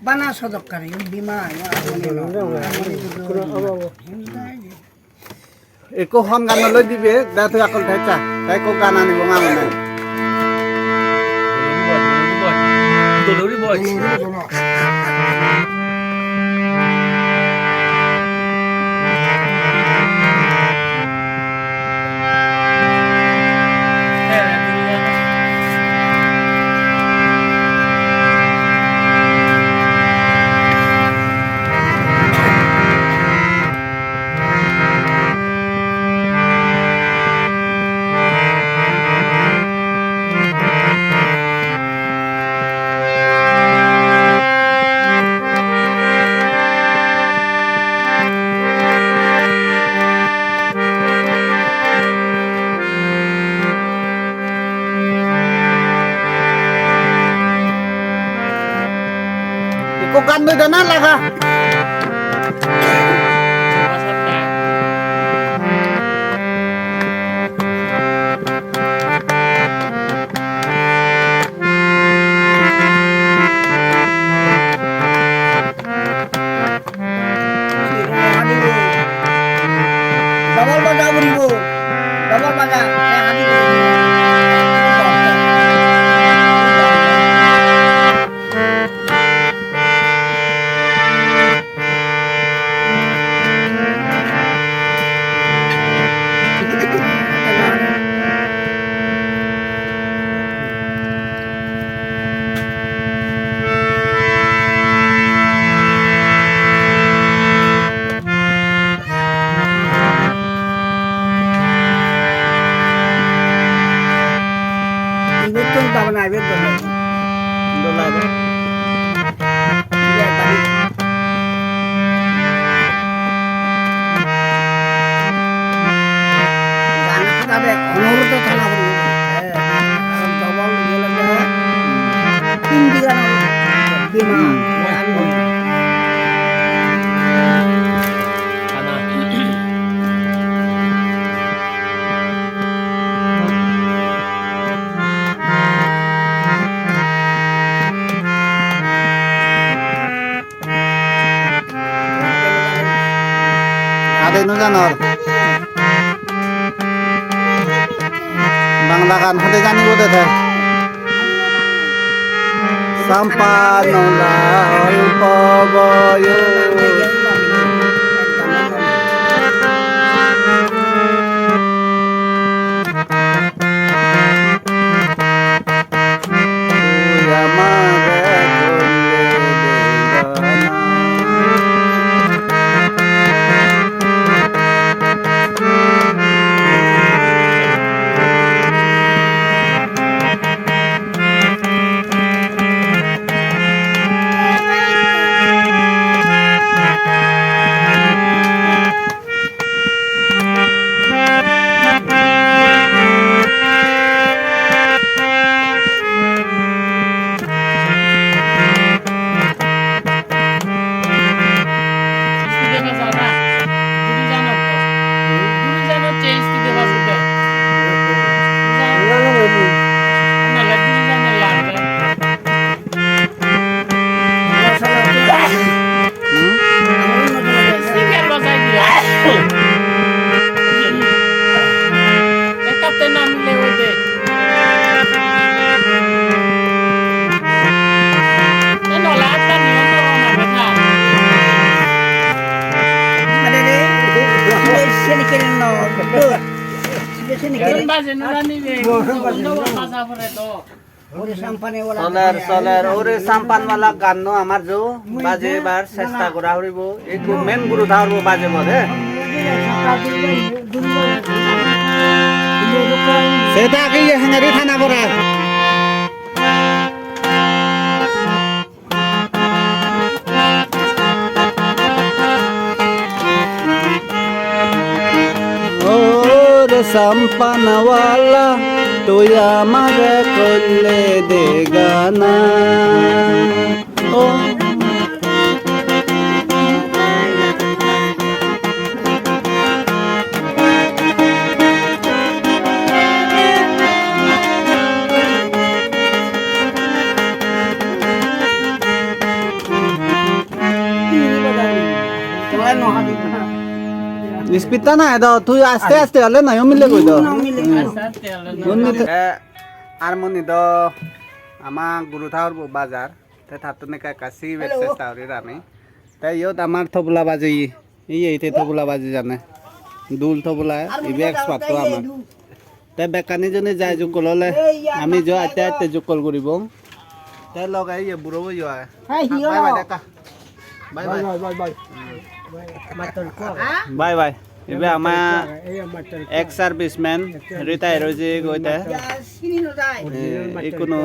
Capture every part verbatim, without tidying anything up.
Bana sodok kari, bima, ya, ekko hon gan loi dibe, da tui akkol theccha, da ekko gan anibo ngamone. Ikko gan doi dena laga. Double baja puribo. Double baja. Ibettun gabana, ibet dol lage. Dol lage. Ibet bari. Gana hada de onurodh thana puribo. He, aro double iye lage. Hindi gana. Bima. Hmm. Ade no janor. Bangla gan hode jani bode te. Sampan ola olpo boyos. Tui amare holle degana. Soler, soler, ore sampan wala ganno amar jo bajebar chesta gora puribo. Ekko main guru tha puribo bajebot, he. Seta ki ye hengari thana pore. O re sampan wala, tui amare holle degana. O. Speed ta na edo, tui aste aste ole nayo mile goi do. Undi te-, te ar moni do ama guru thaur bo bajar. Te tattun ekka ekka sigibar chesta guri rani. Te iyot amar tobola baji, iye ite tobola baji jane. Dul tobola, ibe expert to amar. Te bekkani joni jai jukkol ole, ami jo atte atte jukkol guribong. Te loge iye buro bo yo ai. Hai, hi bye bye holo? Dekka. Bye bye. Bye bye, bye bye. Bye bye. Ibe ama ex serviceman, retire oye goi te. Eh, ikkunu,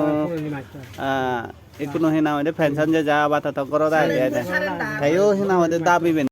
ah, ikkunu hina hoide pension je ja abadoto gorot age de. Teyo hina hoide dabi ben.